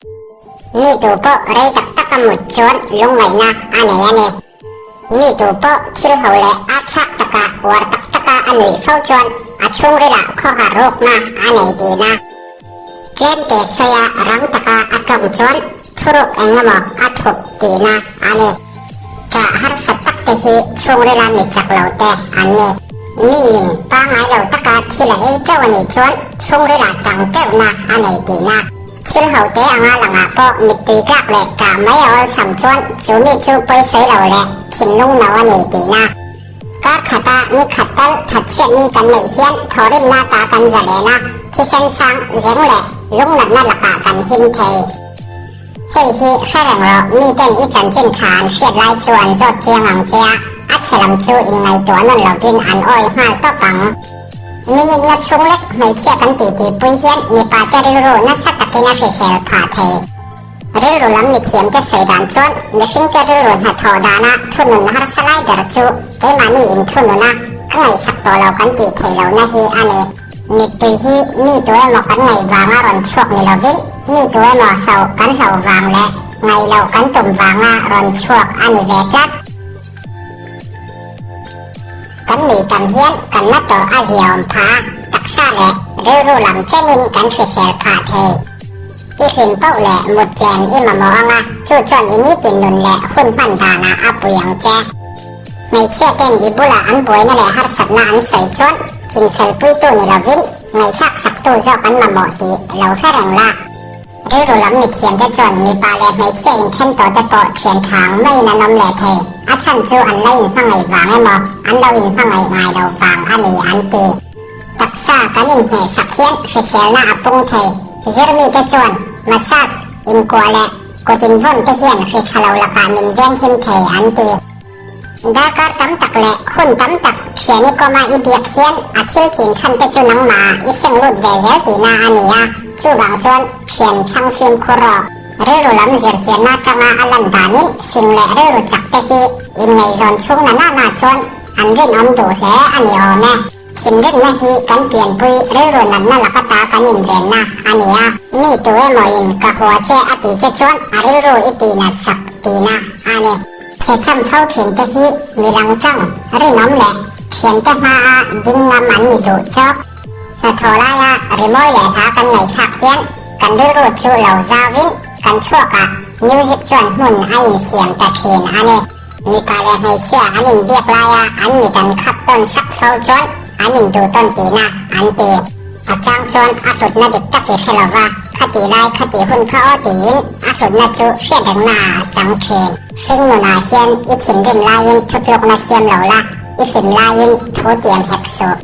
Mi tu pawh rei tak tak a mut chuan lungngaihna a nei a ni. Mi tu pawh thil ho leh a thlak taka uar tak taka a nuih fo chuan a chhungrilah khawhar rukna a nei tihna. Tlemte sawia rang taka a tawng chuan thuruk eng emaw a thup tihna a ni. Ṭah harsat tak te hi chhungrila mi chak lo te an ni. Miin pangngai lo taka thil a ei ṭeuh a nih chuan chhungrilah ṭang ṭeuhna a nei tihna. Thil ho te anga langah pawh mittui tlak leh ṭah mai a awlsam chuan chu mi chu pawisawi lo leh thinlung no a ni tihna. Kar khata ni khat tal thatchhiat ni kan neih hian thawhrimna ta kan zalen a, thisen sang zeng leh lungnatna lakah kan him thei. Hei hi hre reng rawh, miten i chanchin tha an hriat lai chu an zawt chiang ang che a, a chhe lam chu inngaihtuah nawn lovin an awi nghal tawp ang. Minute na chhung lek hmeichhia kan titi pui hian mipa te rilru nasa takin a hrisel phah thei. Rilru lam mithiam te sawi dan chuan mihring te rilru hnathawh dana thunun harsa lai ber chu keimahni inthunun a, ka ngaihsak tawh lo kan tih theih lohna hi a ni. Mittui hi mi tu emaw kan ngaih vanga rawn chhuak ni lovin mi tu emaw hlauh kan hlauh vang leh ngaih loh kan tum vanga rawn chhuak a ni ve tlat. Kan nui tam hian kan la tawrh a ziaawm phah a, taksa leh rilru lam chenin kan hrisel phah thei. I hlim poh leh mut tlem i mamawh anga chu chuan i nitin nun leh hun hman danah a pui ang che. Hmeichhia ten i bulah an buaina leh harsatna an sawi chuan chinfel puitu ni lovin ngaihthlak saktu zawk an mamawh tih lo hre reng la. Rilru lam mithiamte chuan mipa leh hmeichhia inthen tawhte pawh thian tha ang maiin an awm leh thei, a chhan chu an la inhmangaih vang emaw an lo inhmangaih ngai lo vang a ni an ti. Taksa kan inhmehsak hian hriselna a pung thei. Zirmite chuan massage, inkuah leh kut invawn te hian hri tha lo lakah min venghim thei an ti. Darkar tam tak leh hun tam tak thiani kawma i biak hian a thil chin chhan te chu nangmah i seng lut ve zel tihna a ni a, chuvang chuan thian thlang fimkhur rawh. Rilru lam zirchianna atanga a lan danin fing leh rilru chak te hi inngaihzawn chhung na na na chuan an rinawm duh hle a ni awm e. Thinrimna hi kan pianpui rilru natna laka ta kan invenna a ni a, mi tu emawin ka hua che a tih che chuan a rilru i tihnat sak tihna a ni. Chhechham fo thin te hi mi langtlang, rinawm leh thiante hmaa ding ngam an ni duh chawk. Hnathawh laia rimawi leh hla kan ngaihthlak hian kan rilru chu lo zauvin kan thluakah music chuan hmun a insiam ta thin a ni. Mipa leh hmeichhia an inbiak laia an mit an khap tawn sak fo chuan an induh tawn tihna an ti. A chang chuan a hlutna dik tak i hre lo va, khatih lai khatih hun kha aw tiin a hlutna chu hriat rengna ah a chang thin. Hringnunah hian i thinrim laiin thutlukna siam lo la, i hlim laiin thu tiam hek suh.